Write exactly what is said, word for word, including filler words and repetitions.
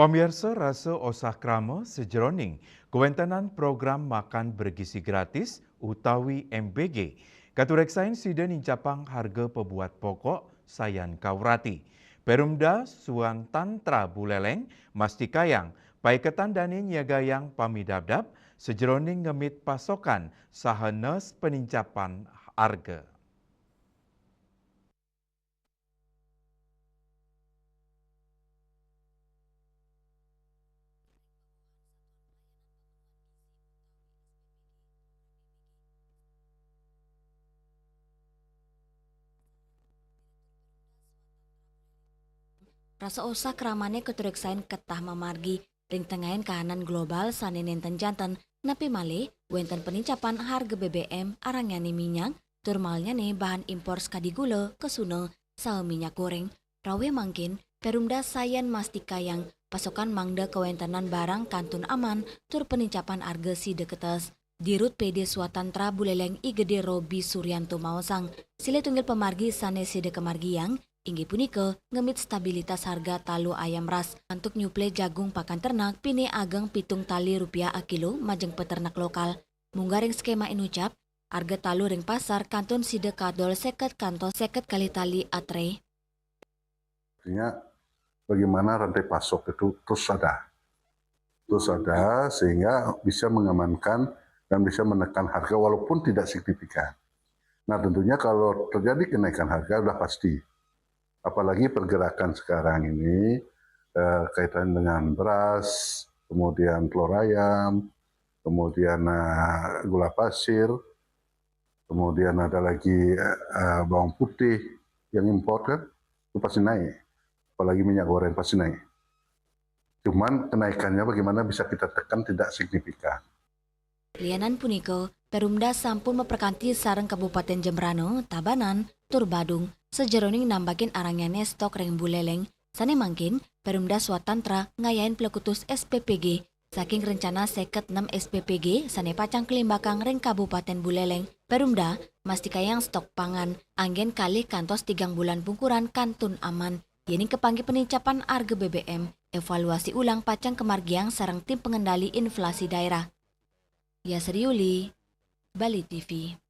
Pamiarsa, rasa osah krama sajeroning kawéntenan program makan bergizi gratis utawi M B G, katureksain sida nincapang harga pabuat pokok sayan kaurati. Perumda Swatantra Buleleng mastikayang paiketan dane nyiagayang pamidabdab sajeroning ngemit pasokan saha nes penincapan harga. Rasa osah kramane katureksain ketah mamargi ring tengahin kahanan global sane nenten janten, napi malih wenten penincapan harga B B M, arangyane minyak, tur malnyane bahan impor sakadi gula, kesuna, saha minyak goreng. Rawuh mangkin, Perumda sayan mastikayang pasokan mangda kawentenan barang kantun aman tur penincapan arga sida ketes. Dirut P D Swatantra Buleleng I Gede Robi Suryanto maosang, silih tunggil pamargi sane sida kamargiang inggih punika ngemit stabilitas harga talu ayam ras antuk nyuplai jagung pakan ternak pine ageng pitung tali rupiah akilo majeng peternak lokal. Munggah ring skema inucap, arga talu ring pasar kantun sida kadol seket kantos seket kalih tali atre. Artinya, bagaimana rantai pasok itu terus ada. Terus ada, sehingga bisa mengamankan dan bisa menekan harga walaupun tidak signifikan. Nah, tentunya kalau terjadi kenaikan harga, sudah pasti. Apalagi pergerakan sekarang ini, eh, kaitan dengan beras, kemudian telur ayam, kemudian, eh, gula pasir, kemudian ada lagi, eh, bawang putih yang impor, kan, itu pasti naik. Apalagi minyak goreng pasti naik. Cuman kenaikannya bagaimana bisa kita tekan tidak signifikan. Lianan punika, Perumda sampun maprakanti sareng Kabupaten Jembrana, Tabanan, tur Badung, sajeroning nambakin arangyane stok ring Buleleng. Sane mangkin, Perumda Swatantra ngayahin plekutus S P P G saking rencana seket nem S P P G sane pacang kalimbakang ring Kabupaten Buleleng. Perumda mastikayang stok pangan anggen kalih kantos tigang bulan pungkuran kantun aman. Yening kapanggih penincapan arga B B M, evaluasi ulang pacang kamargiang sareng tim pengendali inflasi daerah. Yasri Yuli, Bali T V.